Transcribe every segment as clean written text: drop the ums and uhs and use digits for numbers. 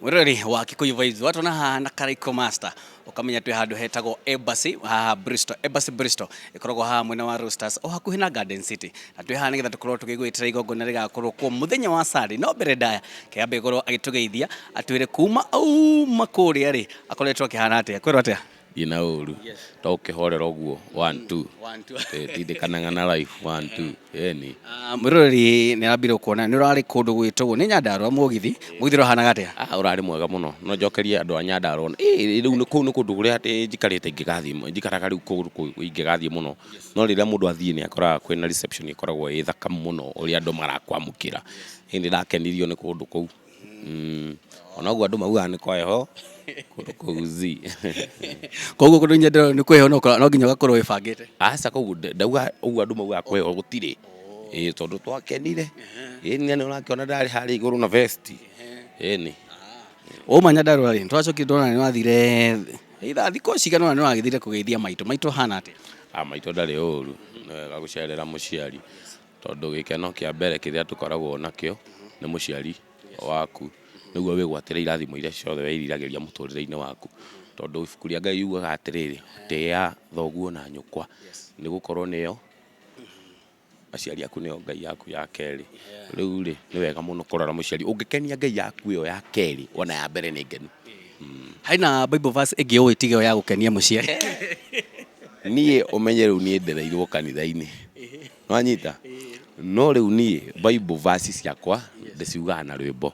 Mwiroreri wa Kikuyu Vibes, watona haha na Karaiko Master ukamenya twi handu hetagwo Embassy haha Bristol. Embassy Bristol ikoragwo haha mwena wa Roasters o hakuhi na Garden City, na twi haha nigetha tukorwo tugigwitira igongona rigakorwo kuo muthenya wa Sunday. No mbere ndaya kiambe ikorwo agitugeithia atwire kuma auma kuria ri akoretwo akihana atia, kwirwo atia? Thiĩ na ũru to ũkĩhorera ũguo, one two. One, two. Tindĩkanaga na life, one two, ĩni. Ah, mwiroreri nĩ arambire kuona nĩ ũrarĩ kũndũ gwĩtagwo nĩ Nyandarua mũgithi. Mũgithi ũrahanaga atĩa? Ah, ũrarĩ mwega mũno. No njokerie andũ a Nyandarua. Rĩu kũu nĩ kũndũ kũrĩa atĩ njikarĩte ingĩgathiĩ, njikaraga rĩu kũndũ kũu ingĩgathiĩ mũno. No rĩrĩa mũndũ athiĩ nĩ akoraga kwĩna reception ĩkoragwo ĩ thaka mũno ũrĩa andũ marakwamũkĩra. Niĩ nĩ ndakenirio nĩ kũndũ kũu. Ona ũguo andũ maugaga nĩ kwa heho kũndũ kũu zi. Koguo kũndũ Nyandarua nĩ kwĩ heho, no nginya ũgakorwo wĩbangĩte. Aca, kũu ndauga ũguo andũ maugaga kwĩ heho gũtirĩ. Ĩĩ, tondũ twakenire. Ĩĩ, nĩ ũrakĩona ndarĩ harĩa igũrũ na vest. Ĩni. Wauma Nyandarua rĩ, twacokire ndona nĩ wathire ithaa thikũ cigana ũna, nĩ wagĩthire kũgeithia maitũ. Maitũ hana atĩa? Ah, maitũ ndarĩ ũru. Nĩ wega gũcerera mũciari tondũ gĩkeno kĩa mbere kĩrĩa tũkoragwo nakĩo nĩ mũciari waku, nĩguo wĩgwatĩre irathimo iria ciothe wĩriragĩria mũtũrĩre-inĩ waku, tondũ ibuku rĩa Ngai riugaga atĩrĩrĩ, "Tĩĩa thoguo na nyũkwa, nĩ gũkorwo nĩo aciari aku, nĩo Ngai yaku ya kerĩ." Rĩu rĩ, nĩ wega mũno kũrora mũciari. Ũngĩkenia Ngai yaku ĩyo ya kerĩ, ona ya mbere nĩ ngenu. Hena Bible verse ĩngĩ ũĩ tiga ĩyo ya gũkenia mũciari? Niĩ ũmenye rĩu niĩ ndereirwo kanitha-inĩ, nwanyita? No rĩu niĩ Bible verse ciakwa ndĩciugaga na rwĩmbo,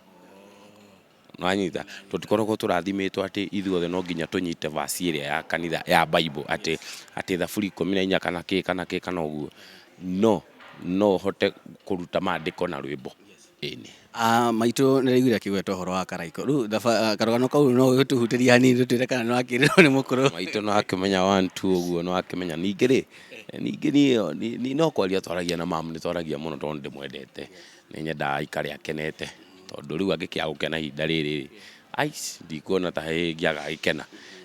nwanyita? Tũtikoragwo tũrathimĩtwo atĩ ithuothe no nginya tũnyite verse ĩrĩa ya kanitha ya Bible, atĩ Thaburi 14 kana kĩ kana kĩ kana ũguo, no hote kũruta maandĩko na rwĩmbo, ĩni. Ah, maitũ nĩ raiguire akĩgweta ũhoro wa Karaiko. Rĩu karũgano kau no ũtũhutĩrie hanini, tũtwĩre kana nĩ wakĩrĩrwo nĩ mũkũrũ? Maitũ no akĩmenya one two ũguo, no akĩmenya. Ningĩ rĩ, ningĩ niĩ no kwaria twaragia na mamu, nĩ twaragia mũno tondũ nĩ ndĩmwendete. Nĩ nyendaga aikare akenete, tondũ rĩu angĩkĩaga gũkena ihinda rĩrĩ rĩ, aici, ndikuona ta he hĩngĩ agagĩkena.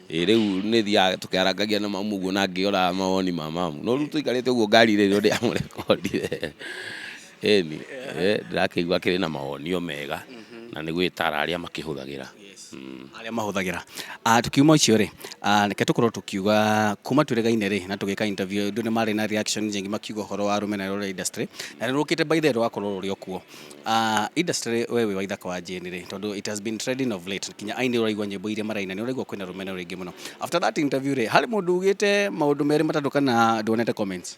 Ĩ rĩu nĩ thiaga tũkĩarangagia na mamu ũguo na ngĩoraga mawoni ma mamu. No rĩu tũikarĩte ũguo ngari-inĩ nĩrĩo ndĩramũrekondire. Ĩni, ndĩrakĩigua akĩrĩ na mawoni o mega na nĩ gwĩtara arĩa makĩhũthagĩra. Arĩa mahũthagĩra. Ah, tukiuma ũcio rĩ, ah, reke tũkorwo tũkiuga kuma twĩrĩgaine rĩ na tũgĩka interview, andũ nĩ marĩ na reaction nyingĩ makiuga ũhoro wa rũmena rũrĩa industry na nĩ rũkĩte, by the way, rũgakorwo rũrĩ o kuo. Ah, industry, we wĩ wa ithaka wa Jane rĩ, tondũ it has been trending of late, kinya aini ũraigua nyĩmbo iria maraina nĩ ũraigua kwĩna rũmena rũingĩ mũno. After that interview rĩ, harĩ mũndũ ugĩte maũndũ merĩ matatũ kana nduonete comments?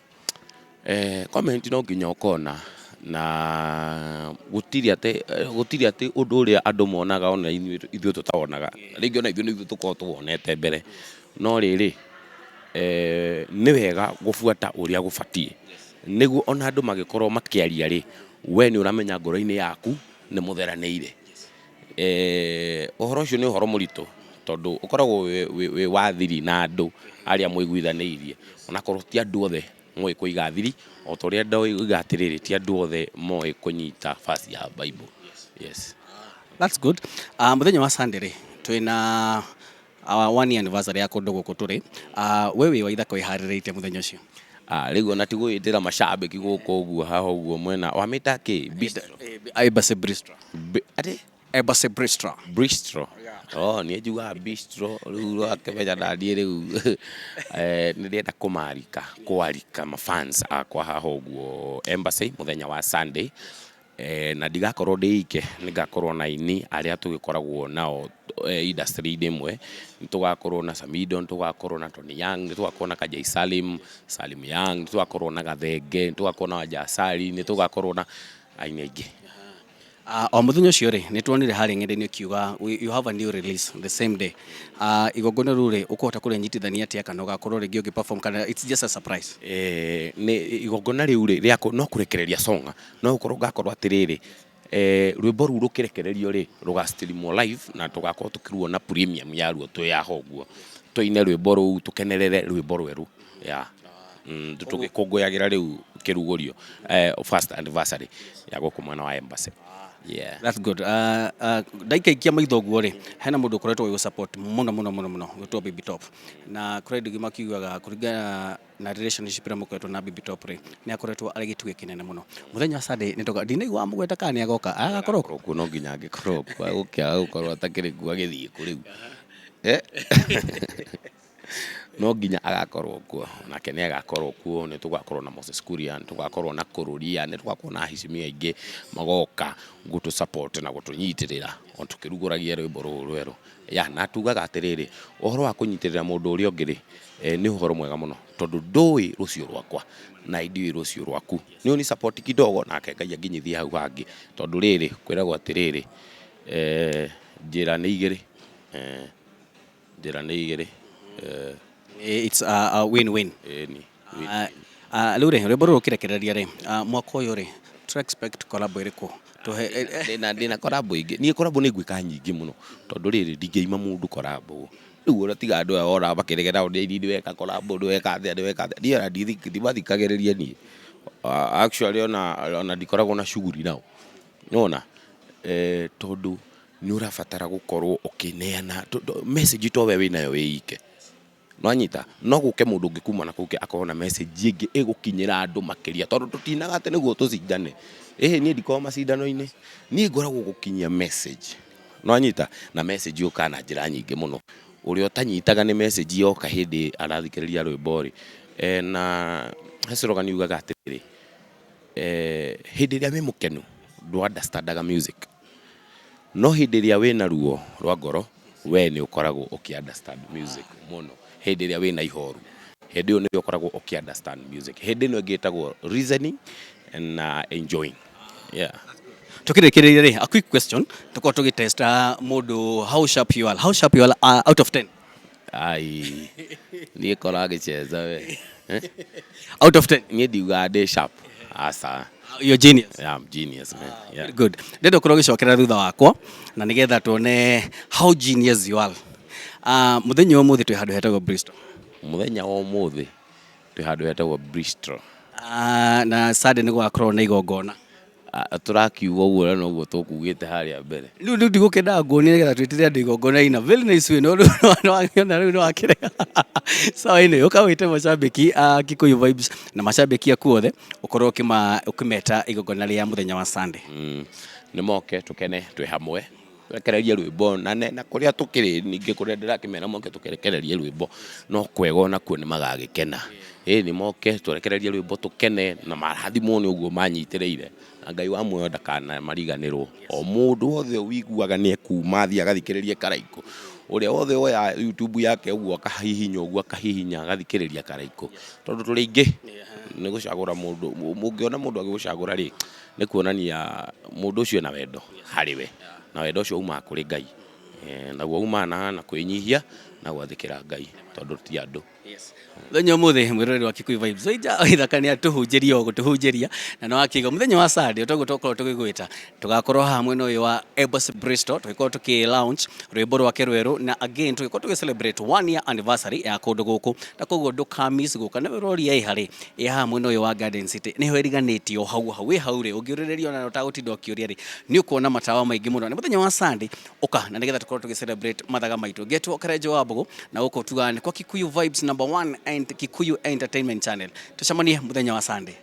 Comment no nginya ũkona, na gũtirĩ atĩ ũndũ ũrĩa andũ monaga ona ithuĩ tũtawonaga. Rĩngĩ ona ithuĩ nĩ ithuĩ tũkoragwo tũwonete mbere. No rĩrĩ, nĩ wega gũbuata ũrĩa gũbatiĩ, nĩguo ona andũ magĩkorwo makĩaria rĩ, we nĩ ũramenya ngoro-inĩ yaku nĩ mũtheranĩire. Ũhoro ũcio nĩ ũhoro mũritũ tondũ ũkoragwo wĩ wa thiri na andũ arĩa mũiguithanĩirie, onakorwo ti andũ othe moĩ kũiga thiri, o ta ũrĩa ndoiga atĩrĩrĩ, ti andũ othe moĩ kũnyita verse ya Bible. Yes. That's good. Mũthenya wa Sunday rĩ, twĩna our one year anniversary ya kũndũ gũkũ tũrĩ. We wĩ wa ithaka wĩharĩrĩirie mũthenya ũcio? Ah, rĩu ona ti gwĩtĩra macambĩki gũkũ ũguo haha ũguo mwena wamĩta kĩ? Bistro? Embassy Bistro. Atĩ? Embassy Bistro. Bistro. Oh, niĩ njugaga bistro, rĩu ũrakĩmenya naniĩ rĩu nĩ ndĩrenda kũmarika kwarika mafans akwa haha ũguo Embassy mũthenya wa Sunday. Na ndigakorwo ndĩ ike, nĩ ngakorwo na aini arĩa tũgĩkoragwo nao industry-inĩ ĩmwe. Nĩ tũgakorwo na Samido, nĩ tũgakorwo na Tony Young, nĩ tũgakorwo na Kajai Salim, Salim Young, nĩ tũgakorwo na Gathenge, nĩ tũgakorwo na Wanja Asali, nĩ tũgakorwo na aini aingĩ. O mũthenya ũcio rĩ, nĩ tuonire harĩa ng'enda-inĩ ũkiuga you have a new release the same day. Igongona rĩu rĩ, ũkũhota kũrĩnyitithania atĩa, kana ũgakorwo rĩngĩ ũgĩ perform, kana it's just a surprise? Nĩ igongona rĩu rĩ, rĩa no kũrekereria song, no gũkorwo ngakorwo atĩrĩrĩ, rwĩmbo rũu rũkĩrekererio rĩ, rũga streamwo live na tũgakorwo tũkĩruona premium yaruo twĩ haha ũguo, tũine rwĩmbo rũu, tũkenerere rwĩmbo rwerũ, yeah. Tũgĩkũngũyagĩra rĩu kĩrugũrio, first anniversary ya gũkũ mwena wa Embassy. Yeah. That's good. Ndaikaikia maitho ũguo rĩ, hena mũndũ ũkoretwo agĩgũ support mũno mũno mũno mũno, gwĩtwo Baby Top. Na kũrĩ andũ aingĩ makiugaga kũringana na relationship ĩrĩa mũkoretwo na Baby Top rĩ, nĩ akoretwo arĩ gĩtugĩ kĩnene mũno. Mũthenya wa Sunday nĩ toka ndinaigua amũgweta kana nĩ agoka, agakorwo kuo? Kuo no nginya angĩkorwo kuo, agũkĩaga gũkorwo atakĩrĩ kuo agĩthiĩ kũ rĩu? Eh? No nginya agakorwo kuo, nake nĩ agakorwo kuo, nĩ tũgakorwo na Moses Kuria, nĩ tũgakorwo na Kũrũria, nĩ tũgakorwo na ahicimia aingĩ magoka gũtũ support na gũtũnyitĩrĩra o tũkĩrugũragia rwĩmbo rũrũ rwerũ. Ya, na tugaga atĩrĩrĩ, ũhoro wa kũnyitĩrĩra mũndũ ũrĩa ũngĩ rĩ, nĩ ũhoro mwega mũno tondũ ndũĩ rũciũ rwakwa na ndiũĩ rũciũ rwaku. Nĩ ũni support kidogo nake Ngai anginyithie hau hangĩ, tondũ rĩrĩ, kwĩragwo atĩrĩrĩ, njĩra nĩ igĩrĩ, njĩra nĩ igĩrĩ. It's a win-win. Ĩni. Rĩu rĩ, rwĩmbo rũrũ ũkĩrekereria rĩ, mwaka ũyũ rĩ, tũ expect collab ĩrĩkũ? Tũhe Ndĩna collab ingĩ. Niĩ collab nĩ ngwĩka nyingĩ mũno, tondũ rĩrĩ, ndingĩima mũndũ collab. Rĩu ona tiga andũ aya wonaga makĩregera ũrĩa nĩ weka collab, nĩ weka atĩa, nĩ weka atĩa. Niĩ ona ndimathikagĩrĩria niĩ. Actually ona ndikoragwo na shughuli nao. Nĩwona? Tondũ nĩ ũrabatara gũkorwo ũkĩneana message to we wĩnayo wĩ ike. Nĩwanyita? No gũke mũndũ ũngĩ kuma na kũu akorwo na message ĩngĩ ĩgũkinyĩra andũ makĩria, tondũ tũtinaga atĩ nĩguo tũcindane. Ĩhĩ niĩ ndikoragwo macindano-inĩ, niĩ ngoragwo gũkinyia message. Nĩwanyita? Na message yũkaga na njĩra nyingĩ mũno. Ũrĩa ũtanyitaga nĩ message yoka hĩndĩ arathikĩrĩria rwĩmbo rĩ, na he slogan yugaga atĩrĩrĩ, hĩndĩ ĩrĩa wĩ mũkenu ndũ understandaga music, no hĩndĩ ĩrĩa wĩna ruo rwa ngoro we nĩ ũkoragwo ũkĩ understand music mũno. Hĩndĩ ĩrĩa wĩna ihoru, hĩndĩ ĩyo nĩrĩo ũkoragwo ũkĩ understand music. Hĩndĩ ĩno ĩngĩ ĩtagwo reasoning na enjoying. Yeah. Tukĩrĩkĩrĩria rĩ, a quick question, tũkorwo tũgĩtesta mũndũ how sharp you are. How sharp you are out of 10? Ai, niĩ kora ngĩcheza we. Out of 10? Niĩ ndiugaga ndĩ sharp. Aca. You're genius. Yeah, I'm genius, man. Yeah. Very good. Ndĩrenda ũkorwo ũgĩcokera thutha wakwa na nĩgetha tuone how genius you are. Mũthenya wa ũmũthĩ twĩ handũ hetagwo Bristol. Mũthenya wa ũmũthĩ twĩ handũ hetagwo Bristol. Na Sunday nĩ gũgakorwo na igongona. Tũrakiuga ũguo na noguo tũkugĩte harĩa mbere. Rĩu ndigũkĩendaga nguonie nĩgetha twĩtĩre andũ igongona in a very nice way, no rĩu nĩwakĩona rĩu nĩwakĩrega. Sawa, anyway, ũka wĩte macambĩki a Kikuyu Vibes na macambĩki aku othe, ũkorwo ũkĩmeta igongona rĩa mũthenya wa Sunday. Nĩ moke tũkene twĩ hamwe, tũrekererie rwĩmbo na kũrĩa tũkĩrĩ ningĩ kũrĩa ndĩrakĩmera moke tũkĩrekererie rwĩmbo no kwega onakuo nĩ magagĩkena. Ĩĩ nĩ moke tũrekererie rwĩmbo tũkene na marathimwo nĩ ũguo manyitĩrĩire, na Ngai wa muoyo ndakanamariganĩrwo. O mũndũ wothe ũiguaga nĩ ekuma athiĩ agathikĩrĩrie Karaikũ, ũrĩa wothe woya YouTube yake ũguo akahihinya ũguo akahihinya agathikĩrĩria Karaikũ, tondũ tũrĩ aingĩ nĩ gũcagũra mũndũ, mũngĩona mũndũ agĩgũcagũra rĩ, nĩ kuonania mũndũ ũcio ena wendo harĩ we, na wendo ũcio umaga kũrĩ Ngai, naguo umaga na kwĩnyihia na gwathĩkĩra Ngai, tondũ ti andũ. Mũthenya ũmũthĩ mwĩroreri wa Kikuyu Vibes Waija Waithaka nĩ atũhunjĩria o gũtũhunjĩria na nĩ wakĩigua mũthenya wa Sunday toguo tũkorwo tũgĩgwĩta tũgakorwo haha mwena ũyũ wa Embassy Bristol tũgĩkorwo tũkĩ launch rwĩmbo rwake rwerũ na again tũgĩkorwo tũgĩ celebrate one year anniversary ya kũndũ gũkũ, na koguo ndũka miss gũka. Na ũroria ĩ harĩ ĩ haha mwena ũyũ wa Garden City, nĩho ĩriganĩtie o hau hau wĩ hau rĩ, ũngĩũrĩrĩria ona ũtagũtinda ũkĩũria rĩ, nĩ ũkuona matawa maingĩ mũno. Nĩ mũthenya wa Sunday, ũka na nĩgetha tũkorwo tũgĩ celebrate mathaga maitũ. Ngetwo Karenjo wa Mbũgũ na gũkũ tugaga nĩ kwa Kikuyu Vibes number 1 and Kikuyu Entertainment Channel. Tũcemanie mũthenya wa Sunday.